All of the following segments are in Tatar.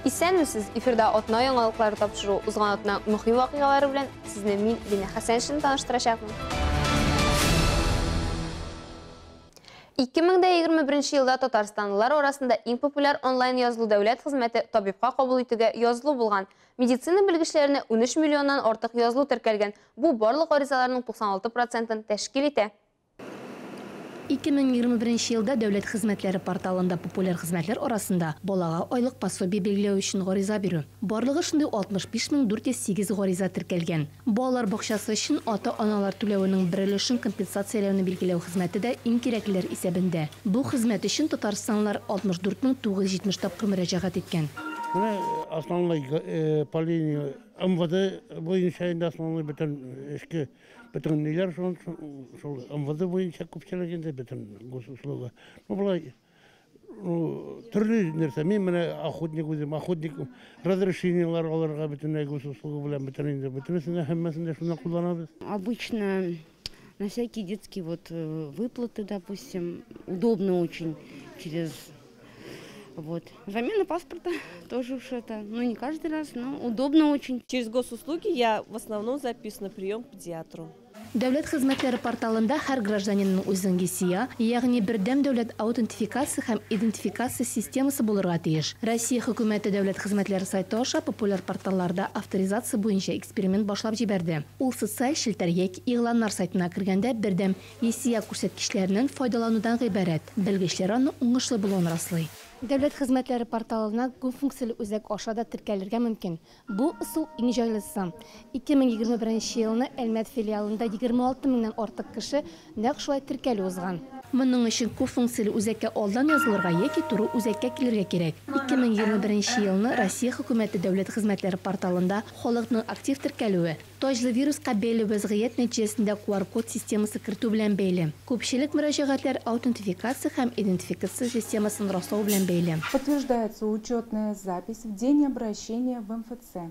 Исәнмесез, эфирда атна яңалыклары тапшыру. Узган атна мөһим вакыйгалары белән сезне мин, Лина Хәсәншина, таныштырачакмын. 2021 елда татарстанлылар арасында иң популяр онлайн язылу дәүләт хезмәте табибка кабул итүгә язылу булган. Медицина белгечләренә 13 миллионнан артык язылу теркәлгән. Бу барлык гаризаларның 96 процентын тәшкил итә. 2021 елда дәүләт хезмәтләре порталында популяр хезмәтләр арасында балага айлык пособие билгеләү өчен гариза бирү. Барлыгы шундый 65 408 гариза теркәлгән. Балалар бакчасы өчен ата-аналар түләвенең бер өлешен компенсацияләүне билгеләү хезмәте дә иң кирәклеләр исәбендә. Бу хезмәт өчен татарстанлылар 64 970 тапкыр мөрәҗәгать иткән. Менә основной по линии МВД буенча инде основной бөтен эшке бөтен ниләр шул МВД буенча күпчелек инде бөтен госуслуга. Ну, болай, ну, төрле нәрсә. Мин менә охотник үзем, охотник разрешениелар алырга бөтенләй госуслуга белән бөтен инде бөтенесендә һәммәсендә шуннан кулланабыз. Обычно на всякие детские вот выплаты, допустим, удобно очень через вот. Замена паспорта тоже уж это, ну, не каждый раз, но удобно очень. Через госуслуги я в основном записана на прием к педиатру. Дәүләт хезмәтләре порталында һәр гражданинның үзенең ЕСИА, ягъни бердәм дәүләт аутентификация һәм идентификация системасы булырга тиеш. Россия хөкүмәте дәүләт хезмәтләре сайты аша популяр порталларда авторизация буенча эксперимент башлап җибәрде. Ул социаль челтәр яки игъланнар сайтына кергәндә бердәм ЕСИА күрсәткечләреннән файдаланудан гыйбарәт. Белгечләр аны уңышлы булуын раслый. Дәүләт хезмәтләре порталына күп функцияле үзәк аша да теркәлергә мөмкин. Бу ысул иң җайлысы. 2021 елны Әлмәт филиалында 26 меңнән артык кеше нәкъ шулай теркәлү узган. Моның өчен күп функцияле үзәккә алдан язылырга яки туры үзәккә килергә кирәк. 2021 елны Россия хөкүмәте дәүләт хезмәтләре порталында халыкның актив теркәлүе таҗлы вируска бәйле вәзгыять нәтиҗәсендә QR-код системасы кертү белән бәйле. Күпчелек мөрәҗәгатьләр аутентификация һәм идентификация системасын раслау белән бәйле. Подтверждается учетная запись в день обращения в МФЦ.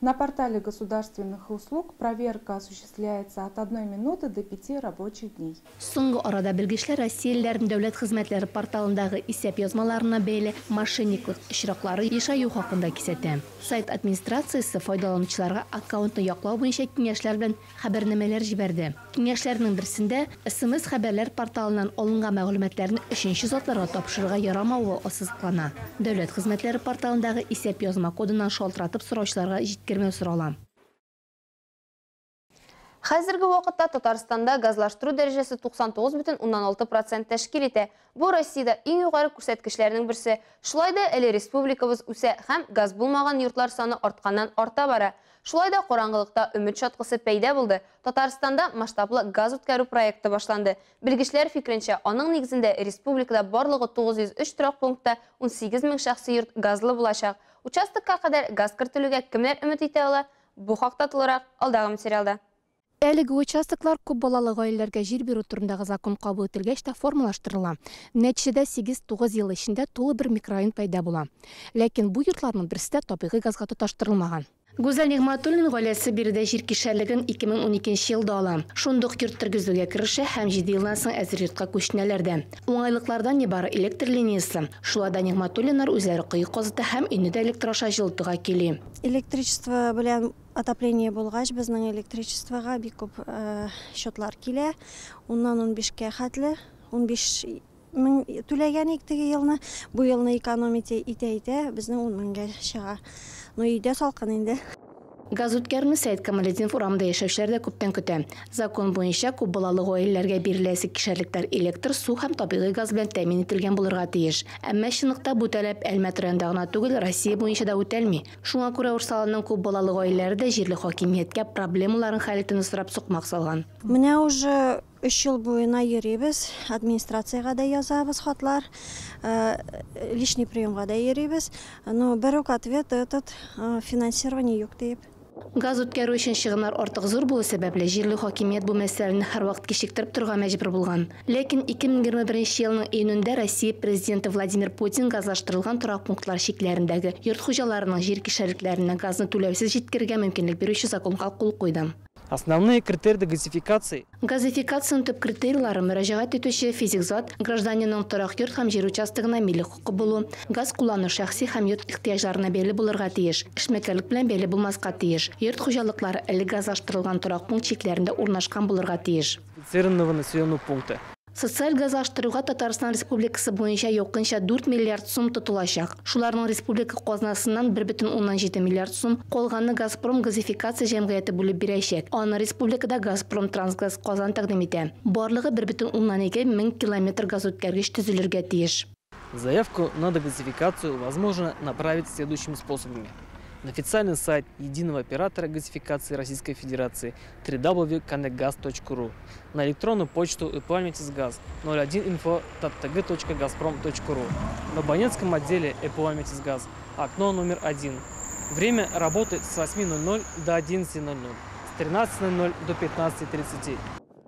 На портале государственных услуг проверка осуществляется от 1 минуты до 5 рабочих дней. Соңгы арада белгечләр россиялеләрнең дәүләт хезмәтләре порталындагы исәп язмаларына бәйле мошенниклык очраклары ешаю хакында кисәтә. Сайт администрациясе файдаланучыларга аккаунтны яклау буенча киңәшләр белән хәбәрнамәләр җибәрде. Киңәшләрнең берсендә SMS хәбәрләр порталыннан алынган мәгълүматларны өченче затларга тапшырырга ярамавы ассызыклана. Дәүләт хезмәтләре порталындагы исәп язма кодыннан шалтыратып сораучыларга җиткермәү сорала. Хәзерге вакытта Татарстанда газлаштыру дәрәҗәсе 99,6% тәшкил итә. Бу Россиядә иң югары күрсәткечләрнең берсе. Шулай да әле республикабыз үсә һәм газ булмаган йортлар саны артканнан арта бара. Шулай да караңгылыкта өмет чаткысы пәйда булды. Татарстанда масштаблы газ үткәрү проекты башланды. Белгечләр фикеренчә, аның нигезендә республикада барлыгы 903 торак пунктта 18 мең шәхси йорт газлы булачак. Участокка кадәр газ кертелүгә кемнәр өмет итә ала? Бу хакта тулырак алдагы материалда. Әлеге участоклар күп балалы гаиләләргә җир бирү турындагы закон кабул ителгәч тә формалаштырыла. Нәтиҗәдә 8-9 ел эчендә тулы бер микрорайон пәйда була. Ләкин бу йортларның берсе дә табигый газга тоташтырылмаган. Гүзәл Нигъмәтуллина гаиләсе биредә җир кишәрлеген 2012 елда ала. Шундук йорт тергезүгә керешә һәм 7 елдан соң әзер йортка күченәләр дә. Уңайлыклардан нибары электр линиясе. Шулай да Нигъмәтуллиннар үзләре кое казыта һәм өйне дә электр аша җылытуга кили. Электричество белән отопление булгач, безнең электричествога бик күп счетлар килә. Уннан 15кә хәтле, 15 мең түләгән идек теге елны. Бу елны экономить итә-итә безнең 10 меңгә чыга. Но өйдә салкын инде. Газ үткәрүне Сәет Камалетдинов урамында яшәүчеләр дә күптән көтә. Закон буенча күп балалы гаиләләргә биреләсе кишәрлекләр электр, су һәм табигый газ белән тәэмин ителгән булырга тиеш. Әмма чынлыкта бу таләп Әлмәт районында гына түгел, Россия буенча да үтәлми. Шуңа күрә Урсалының күп балалы гаиләләре дә җирле хакимияткә проблемаларын хәл итүне сорап сукмак салган. Менә уже 3 ел буена йөрибез, администрациягә дә язабыз хатлар, личный приемга да йөрибез. Но бер үк ответ этот, финансирование юк дип. Газ үткәрү өчен чыгымнар артык зур булу сәбәпле, җирле хакимият бу мәсьәләне һәрвакыт кичектереп торырга мәҗбүр булган. Ләкин 2021 елның июнендә Россия президенты Владимир Путин газлаштырылган торак пунктлар чикләрендәге йорт хуҗаларының җир кишәрлекләренә газны түләүсез җиткерергә мөмкинлек бирүче законга кул куйды. Основные критерии газификации. Газификациянең төп критерийлары мөрәҗәгать итүче физик зат, гражданинның торак йорт һәм җир участогына милек хокукы булу, газ куллану шәхси һәм йорт ихтыяҗларына бәйле булырга тиеш, эшмәкәрлек белән бәйле булмаска тиеш, йорт хуҗалыклары элек газлаштырылган торак пункт чикләрендә урнашкан булырга тиеш. Населенного пункта. Социаль газлаштыруга Татарстан Республикасы буенча якынча 4 миллиард сум тотылачак. Шуларның республика казнасыннан 1,7 миллиард сум, калганны Газпром газификация җәмгыяте бүлеп бирәчәк. Аны республикада Газпром Трансгаз Казан тәкъдим итә. Барлыгы 1,2 мең километр газүткәргеч төзелергә тиеш. Заявку на догазификацию возможно направить следующими способами. На официальный сайт единого оператора газификации Российской Федерации www.connectgaz.ru, на электронную почту ЭПУ 01info.tg.gazprom.ru, в абонентском отделе ЭПУ «Газ», окно номер 1. Время работы с 8:00 до 11:00, с 13:00 до 15:30.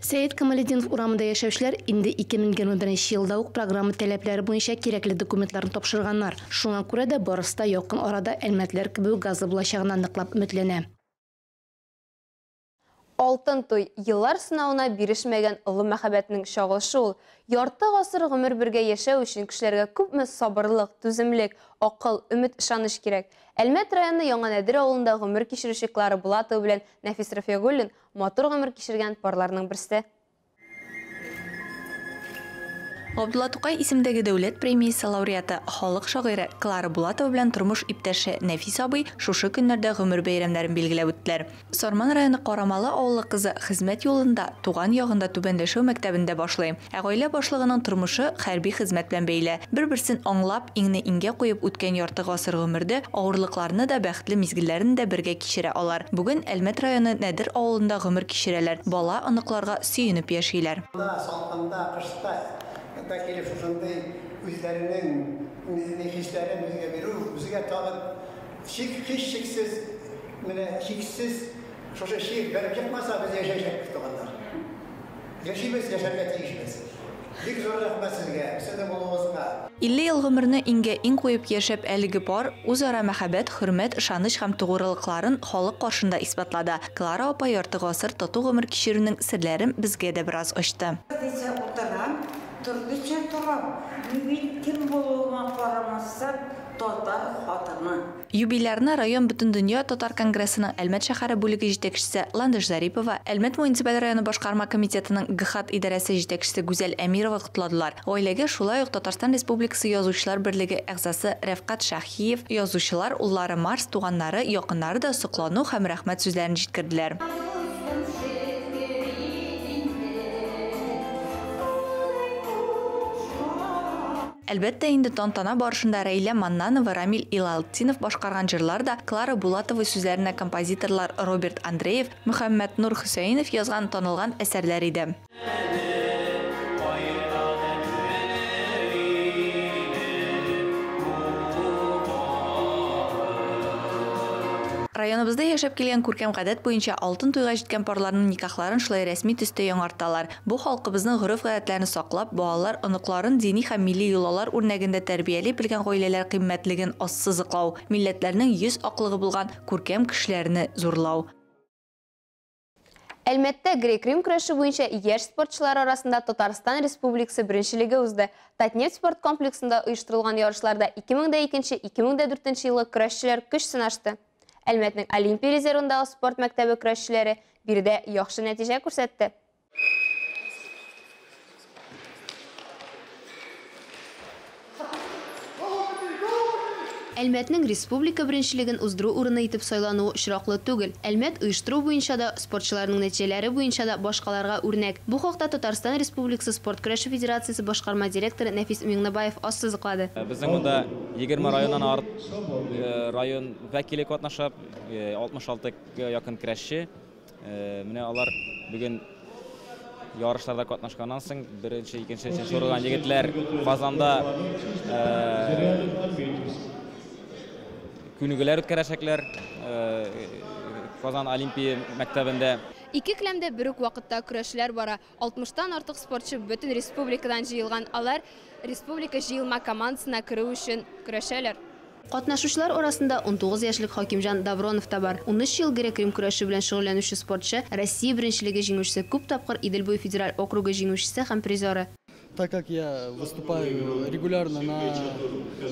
Сәет Камалетдинов урамында яшәүчеләр инде 2021 елда ук программа таләпләре буенча кирәкле документларны тапшырганнар. Шуңа күрә дә барысы да якын арада әлмәтләр кебек газлы булачагына ныклап өметләнә. Алтын туй еллар сынавына бирешмәгән олы мәхәббәтнең чагылышы ул. Ярты гасыр гомер бергә яшәү өчен кешеләргә күпме сабырлык, түземлек, акыл, өмет, ышаныч кирәк. Әлмәт районы Яңа Нәдер авылында гомер кичерүче Клара Булатова белән Нәфис Рафигуллин матур гомер кичергән парларның берсе. Габдулла Тукай исемдәге дәүләт премиясе лауреаты, халык шагыйре Клара Булатова белән тормыш иптәше Нәфис абый шушы көннәрдә гомер бәйрәмнәрен билгеләп үттеләр. Сарман районы Карамалы авылы кызы хезмәт юлында туган ягында Түбәнләшәү мәктәбендә башлый. Ә гаилә башлыгының тормышы хәрби хезмәт белән бәйле. Бер-берсен аңлап, иңне иңгә куеп үткән ярты гасыр гомердә авырлыкларны да, бәхетле мизгелләрен дә бергә кичерә алар. Бүген Әлмәт районы Нәдер авылында гомер кичерәләр. Бала, оныкларга сөенеп яшиләр. Да килеп шушындай үзләренең хисләрен безгә бирү, безгә тагын һичшиксез, менә шиксез шушы шик бәреп чыкмаса, без яшәячәкбез, туганнар. Яшибез, яшәргә тиешбез. Бик зур рәхмәт сезгә, сезнең булуыгызга. 50 ел гомерне иңгә иң куеп яшәп әлеге пар үзара мәхәббәт, хөрмәт, ышаныч һәм тугрылыкларын халык каршында исбатлады. Клара апа ярты гасыр тату гомер кичерүнең серләрен безгә дә бераз ачты. Төрлечә торам. Мин кем булуыма карамастан, татар хатыны. Юбилярны район Бөтендөнья татар конгрессының Әлмәт шәһәре бүлеге җитәкчесе Ландыш Зарипова, Әлмәт муниципаль районы башкарма комитетының ГХАТ идарәсе җитәкчесе Гүзәл Әмирова котладылар. Гаиләгә шулай ук Татарстан Республикасы Язучылар берлеге әгъзасы Рәфкать Шаһиев, язучылар, уллары Марс, туганнары, якыннары да соклану һәм рәхмәт сүзләрен җиткерделәр. Әлбәттә, инде тантана барышында Рәйлә Маннанова, Рамил Илалтдинов башкарган җырлар да, Клара Булатова сүзләренә композиторлар Роберт Андреев, Мөхәммәт Нур Хөсәенов язган танылган әсәрләр иде. Районыбызда яшәп килгән күркәм гадәт буенча алтын туйга җиткән парларның никахларын шулай рәсми төстә яңарталар. Бу халкыбызның гореф-гадәтләрен саклап, балалар, оныкларын дини һәм милли йолалар үрнәгендә тәрбияли белгән гаиләләр кыйммәтлеген ассызыклау, милләтләрнең йөз аклыгы булган күркәм кешеләрне зурлау. Әлмәттә грек-рим көрәше буенча яшь спортчылар арасында Татарстан Республикасы беренчелеге узды. Татнефть спорт комплексында оештырылган ярышларда 2002-2004 елгы көрәшчеләр көч сынашты. Әлмәтнең Олимпия резервындагы спорт мәктәбе көрәшчеләре биредә яхшы нәтиҗә күрсәтте. Әлмәтнең республика беренчелеген уздыру урыны итеп сайлануы очраклы түгел. Әлмәт оештыру буенча да, спортчыларның нәтиҗәләре буенча да башкаларга үрнәк. Бу хакта Татарстан Республикасы спорт көрәше федерациясе башкарма директоры Нәфис Миңнебаев ассызыклады. Безнең монда 20 районнан арт район вәкиле катнаша, 66 якын көрәшче. Менә алар бүген ярышларда катнашканнан соң беренче, икенче, өченче урын егетләр Казанда күнегүләр үткәрәчәкләр Казан Олимпия мәктәбендә. Ике келәмдә бер үк вакытта көрәшләр бара. 60-тан артык спортчы бөтен республикадан җыелган. Алар республика җыелма командасына керү өчен көрәшәләр. Катнашучылар арасында 19 яшьлек Хакимҗан Давронов та бар. 13 ел грек-рим көрәше белән шөгыльләнүче спортчы, Россия беренчелеге җиңүчесе, күп тапкыр Идел буе федераль округы җиңүчесе һәм призеры. Так как я выступаю регулярно на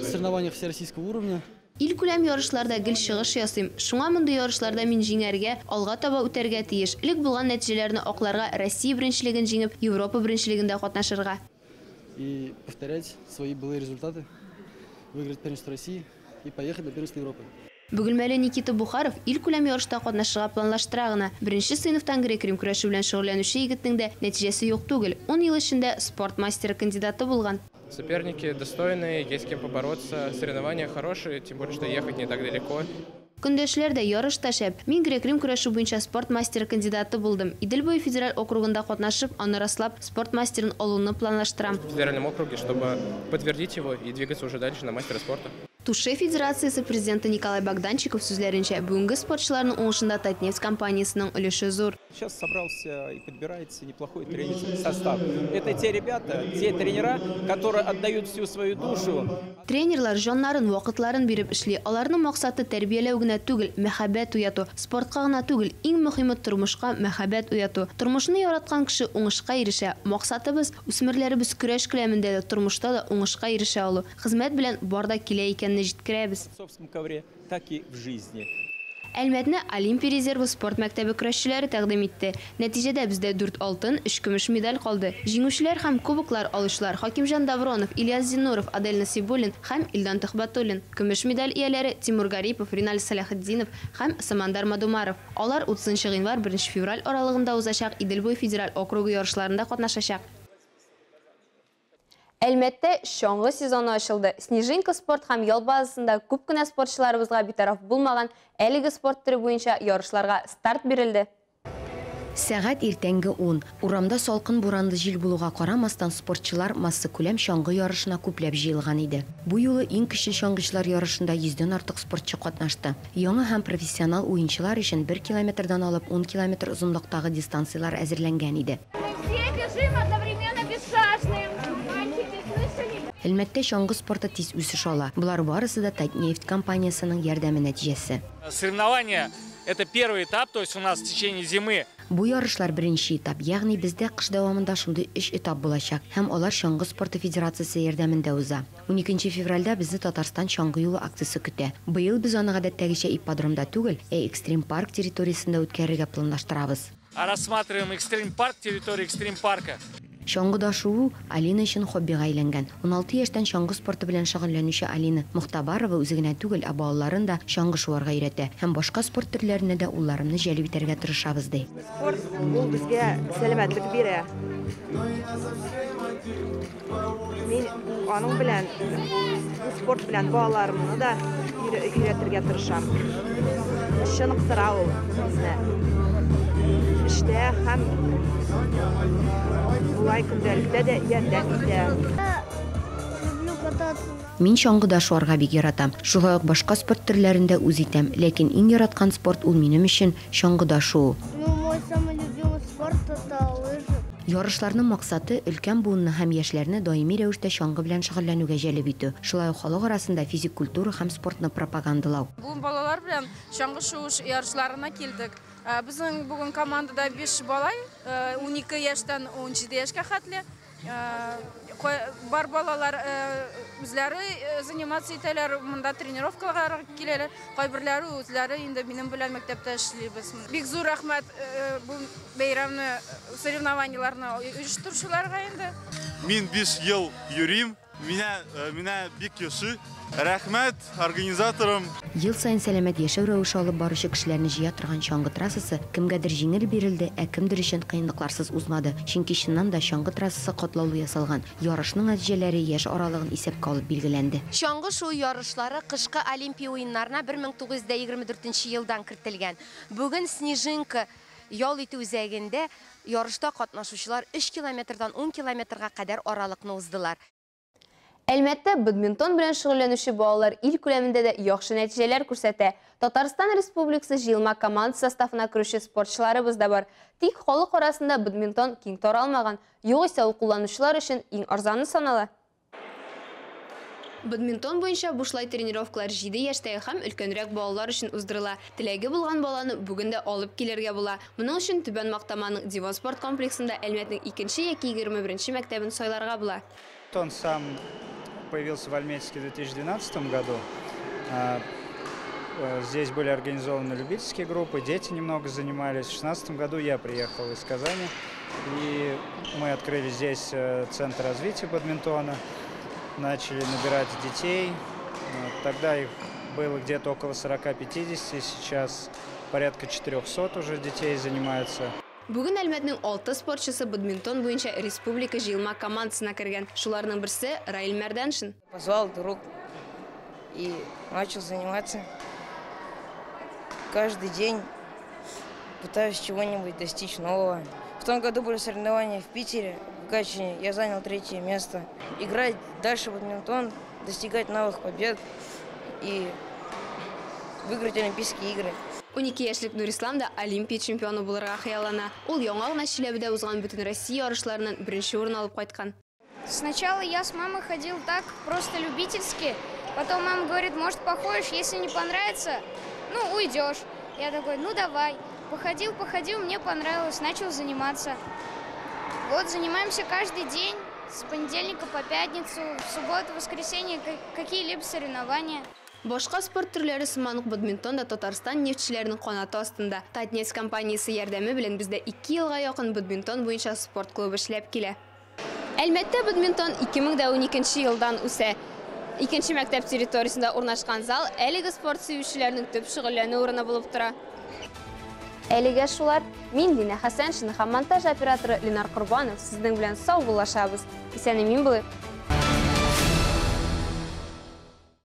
соревнованиях всероссийского уровня. Илкүләм ярышларда гел чыгыш ясыйм. Шуңа мондый ярышларда мин җиңәргә, алга таба үтәргә тиеш. Элек булган нәтиҗәләрне акларга, Россия беренчелеген җиңеп, Европа беренчелегендә катнашырга. И повторять свои былые результаты, выиграть первенство России и поехать на первенство Европы. Бөгелмәле Никита Бухаров илкүләм ярышта катнашырга планлаштыра гына. Беренче сыйныфтан грек-рим көрәше белән шөгыльләнүче егетнең дә нәтиҗәсе юк түгел. 10 ел эчендә спорт мастеры кандидаты булган. Соперники достойные, есть с кем побороться, соревнования хорошие, тем более, что ехать не так далеко. Көндәшләр дә ярышта шәп. Мин грек-рим көрәше буенча спорт мастеры кандидаты булдым. Идел буе федераль округында катнашып, аны раслап, спорт мастерын алуны планлаштырам. В федеральном округе, чтобы подтвердить его и двигаться уже дальше на мастера спорта. Туше федерациясе президенты Николай Богданчиков сүзләренчә, бүгенге спортчыларның уңышында Татнефть компаниясенең өлеше зур. Сейчас собрался и подбирается неплохой тренерский состав. Это те ребята, те тренера, которые отдают всю свою душу. Тренерлар җаннарын, вакытларын биреп эшли. Аларның максаты тәрбияләү генә түгел, мәхәббәт уяту. Спортка гына түгел, иң мөһиме тормышка мәхәббәт уяту. Тормышны яраткан кеше уңышка ирешә. Максатыбыз үсмерләребез көрәш келәмендә дә, тормышта да уңышка ирешә алу. Хезмәт белән бар да килә икәнне җиткерәбез. В собственном ковре, так и в жизни. Әлмәтне Олимпия резервы спорт мәктәбе көрәшчеләре тәкъдим итте. Нәтиҗәдә бездә 4 алтын, 3 көмеш медаль калды. Җиңүчеләр һәм кубоклар алучылар Хакимҗан Давронов, Ильяс Зиннуров, Адель Насибуллин һәм Илдан Төхбәтуллин. Көмеш медаль ияләре Тимур Гарипов, Риналь Салахетдинов һәм Самандар Мадумаров. Алар 30 гыйнвар 1 февраль аралыгында узачак Идел буе федераль округы ярышларында катнашачак. Әлмәттә чаңгы сезоны ачылды. Снежинка спорт һәм ял базасында күп кенә спортчыларыбызга битараф булмаган әлеге спорт төре буенча ярышларга старт бирелде. Сәгать иртәнге 10. Урамда салкын буранлы җил булуга карамастан спортчылар массакүләм чаңгы ярышына күпләп җыелган иде. Бу юлы иң көчле чаңгычылар ярышында 100дән артык спортчы катнашты. Яңа һәм профессионал уенчылар өчен 1 километрдан алып 10 километр озынлыктагы дистанцияләр әзерләнгән иде. Все бежим одновременно бесстрашным. Әлмәттә чаңгы спорты тиз үсеш ала. Болар барысы да Татнефть компаниясының ярдәме нәтиҗәсе. Соревнования это первый этап, то есть у нас в течение зимы. Бу ярышлар беренче этап, ягъни бездә кыш дәвамында шундый 3 этап булачак һәм алар чаңгы спорты федерациясе ярдәмендә уза. 12 февральдә безне Татарстан чаңгы юлы акциясе көтә. Быел без аны гадәттәгечә ипподромда түгел, ә экстрим парк территориясендә үткәрергә планлаштырабыз. Рассматриваем экстрим парк, территорию экстрим парка. Чаңгыда шуу Алина өчен хоббига әйләнгән. 16 яшьтән чаңгы спорты белән шөгыльләнүче Алина Мухтабарова үзе генә түгел, ә балаларын да чаңгы шуарга өйрәтә һәм башка спорт төрләренә дә улларымны җәлеп итәргә тырышабыз ди. Спорт ул безгә сәламәтлек бирә. Мин аның белән спорт белән балаларымны да өйрәтергә тырышам. Чыныктыра ул безне. Эштә һәм булай көндәлектә дә ярдәм итә. Мин чаңгыда шуарга бик яратам. Шулай ук башка спорт төрләрен дә үз итәм, ләкин иң яраткан спорт ул минем өчен чаңгыда шуу. Мой самый любимый спорт это лыжи. Ярышларның максаты өлкән буынны һәм яшьләрне даими рәвештә чаңгы белән шөгыльләнүгә җәлеп итү, шулай ук халык арасында физик культура һәм спортны пропагандалау. Бүген балалар белән чаңгы шуу ярышларына килдек. Безнең бүген командада 5 бала, 12 яшьтән 17 яшькә хәтле. Бар балалар үзләре заниматься итәләр, монда тренировкаларга киләләр. Кайберләре үзләре инде минем белән мәктәптә эшлибез. Бик зур рәхмәт бу бәйрәмне, соревнованиеларны оештыручыларга инде. Мин 5 ел йөрим, Меня бик яхшы. Рәхмәт организаторам. Ел сайын сәламәт яшәү рәвеше алып баручы кешеләрне җыя торган чаңгы трассасы кемгәдер җиңел бирелде, ә кемдер өчен кыенлыкларсыз узмады. Чөнки чыннан да чаңгы трассасы катлаулы ясалган. Ярышның нәтиҗәләре яшь аралыгын исәпкә алып билгеләнде. Чаңгы шуу ярышлары кышкы Олимпия уеннарына 1924 елдан кертелгән. Бүген Снежинка ял итү үзәгендә ярышта катнашучылар 3 километрдан 10 километрга кадәр аралыкны уздылар. Әлмәттә бадминтон белән шөгыльләнүче балалар ил күләмендә дә яхшы нәтиҗәләр күрсәтә. Татарстан Республикасы җыелма команда составына керүче спортчыларыбыз да бар. Тик халык арасында бадминтон киң таралмаган, югыйсә ул кулланучылар өчен иң арзаны санала. Бадминтон буенча бушлай тренировкалар 7 яшьтәге һәм өлкәнрәк балалар өчен уздырыла. Теләге булган баланы бүген дә алып килергә була. Моның өчен Түбән Мактаманың Диван спорт комплексында Әлмәтнең 2нче яки 21нче мәктәбен сайларга була. Он сам появился в Альметьевске в 2012 году. Здесь были организованы любительские группы, дети немного занимались. В 2016 году я приехал из Казани, и мы открыли здесь центр развития бадминтона. Начали набирать детей. Тогда их было где-то около 40-50, сейчас порядка 400 уже детей занимаются. Бүген Әлмәтнең 6 спортчысы бадминтон буенча республика җыелма командасына кергән. Шуларның берсе Раил Мәрдәншин. Позвал друг и начал заниматься. Каждый день пытаюсь чего-нибудь достичь нового. В том году были соревнования в Питере, в Гатчине. Я занял 3-е место. Играть дальше в бадминтон, достигать новых побед и выиграть Олимпийские игры. 12 яшьлек Нурислам да Олимпия чемпионы булырга хыяллана. Ул яңа гына Чиләбедә узган бөтен Россия ярышларыннан 1-нче урын алып кайткан. Сначала я с мамой ходил так, просто любительски. Потом мама говорит, может, походишь, если не понравится, ну, уйдешь. Я такой, ну, давай. Походил, походил, мне понравилось, начал заниматься. Вот, занимаемся каждый день, с понедельника по пятницу, в субботу, в воскресенье какие-либо соревнования. Башка спорт төрләре сыман ук бадминтон да Татарстан нефтьчеләренең канаты астында. Татнефть компаниясе ярдәме белән бездә 2 елга якын бадминтон буенча спорт клубы эшләп килә. Әлмәттә бадминтон 2012 елдан үсә. Икенче мәктәп территориясендә урнашкан зал әлеге спорт сөючеләрнең төп шөгыльләнү урыны булып тора. Әлегә шулар. Мин Лина Хәсәншина һәм монтаж операторы Ленар Корбанов сезнең белән саубуллашабыз. Исән-имин булыйк.